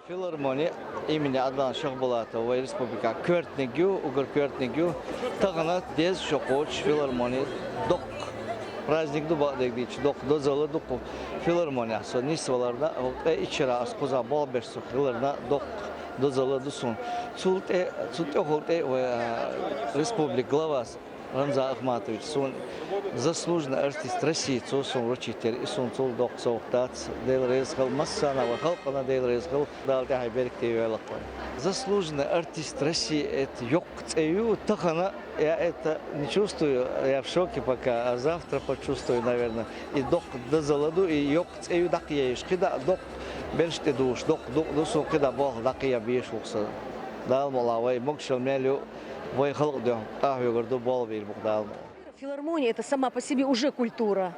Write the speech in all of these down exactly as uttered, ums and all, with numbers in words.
Филармония имени Аднан Шахбулатова вай республика коьртаниг ю, уггар коьртаниг ю. Тахана деза шо кхочуш филармония доккха праздник ду, бакъдерг дийцича, доккха дозалла ду кху филармония. Со нисваларна, хӀокху тӀе иччара ас кхузахь болх беш со хиларна, доккха дозалла ду суна. Цул тӀе, цул тӀехула тӀе вай, а, республика главас Рамзан Ахматович, суна заслуженный артист России, цо суна вручить яра, и суна цул доккха совгӀат дац. Дела реза хила массарна, вай халкъана Дела реза хила, Дала тӀаьхье беркате йойла вайна. Заслуженный артист России — это йоккха цӀе ю, тахана, я это не чувствую, я в шоке пока, а завтра почувствую, наверное. И доккха дозалла ду, и йоккха цӀе ю дӀакхайкхош, кхидӀа доккха бераш тӀедугӀуш, доккха дукъ ду суна кхидӀа болх дӀакхайкха безаш ву-кх со. Дала мукъ лахь, вай могашалла мел ю, вай халкъан дуьхьа къахьоьгур ду, болх бийр бу-кх Дала мукъ лахь. Филармония — это сама по себе уже культура.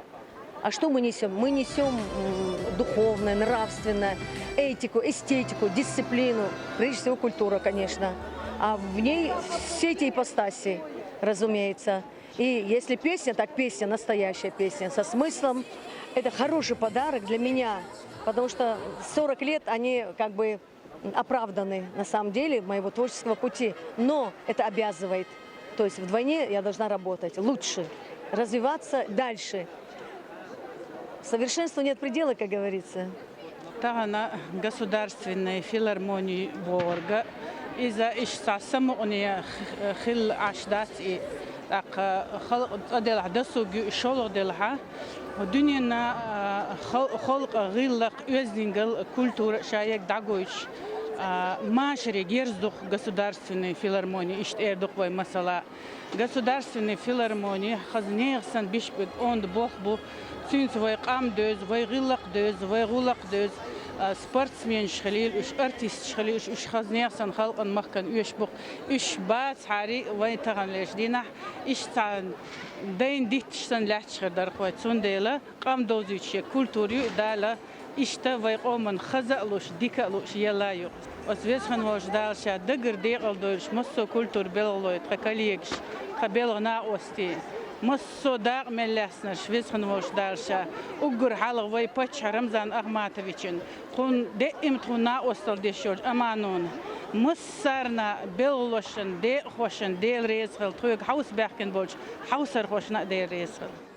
А что мы несем? Мы несем, м, духовное, нравственное, этику, эстетику, дисциплину. Прежде всего, культура, конечно. А в ней все эти ипостаси, разумеется. И если песня, так песня, настоящая песня, со смыслом. Это хороший подарок для меня, потому что сорок лет, они как бы оправданы, на самом деле, моего творческого пути. Но это обязывает. То есть вдвойне я должна работать лучше, развиваться дальше. Совершенству нет предела, как говорится. Тахана государственный филармони бохург, иза иштта цхьа самукъане хилла Ӏаш дац и, тӀаккха халкъ цӀа делахь досуг ю, шолгӀа делахь, дуьненна, а, хал-, халкъан гӀиллакх, оьздангалла, культура ша ерг дӀагойтуш, а, машаре герз ду-кх государственный филармони, иштта эр ду-кх вай масала. Государственный филармони хаза нехан санна биш бу, онда болх бу. Цуьнца вай къам доьзу, вай гӀиллакх доьзу, вай гӀуллакх доьзу, а, спортсменаш хилийла уьш, артисташ хилийла уьш, уьш хаза нехан санна халкъана, махкана оьшуш бу-кх. Уьш бацахьара, вай таханлерчу дийнахь иштта цхьа дайна дитташ санна лаьтташ хир дара-кх вай. Цундела къам довзуьйтуш ерг культура ю, Дала иштта вай къоман хаза а луш, дика а луш, елла ю. Оцу Веза хинна волчу Дала Ша дагара декъал дойлуш массо а культура белхалой, тхан коллегаш, тхан белхан накъостий, массо а дакъа мел лаьцнарш Веза хинна волчу Дала Ша уггар хьалха вай паччахьан Рамзан Ахматовичан, тхуна даима тхуна накъосталла деш йолчу Аманона, массарна белхалошна, декъахошна Дела реза хила, тхоьга хьовса баьхкина болчу хьовсархошна а Дела реза хила.